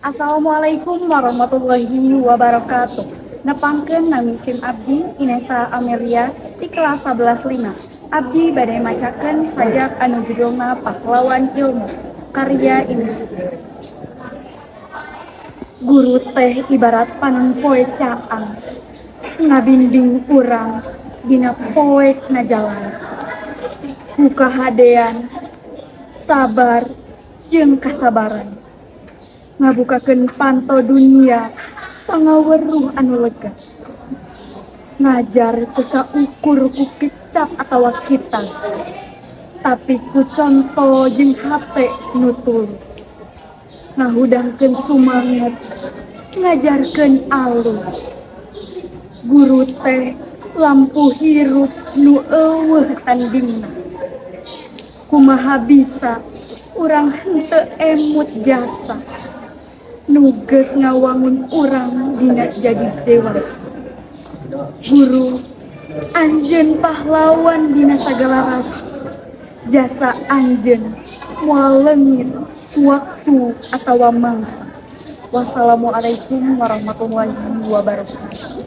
Assalamualaikum warahmatullahi wabarakatuh. Nepangkeun, nami sim abdi Inesa Amelia di kelas 11.5. Abdi bade macakeun sajak anu judulna Pahlawan Ilmu karya Ines. Guru teh ibarat panon poe caang, ngabimbing urang dina poek na jalan. Ku kahadean, sabar, jeung kasabaran, ngabukakeun panto dunia pangaweruh anu lega. Ngajar teu saukur ku kecap atawa kitab, tapi ku conto jeung hate nu tulus. Ngahudangkeun sumanget, ngajarkeun alus. Guru teh lampu hirup nu euweuh tandingna. Kumaha bisa urang henteu emut jasa nu geus ngawangun urang dina jadi dewasa? Guru, anjeun pahlawan dina sagala rasa. Jasa anjeun moal leungit ku waktu atawa mangsa. Wassalamualaikum warahmatullahi wabarakatuh.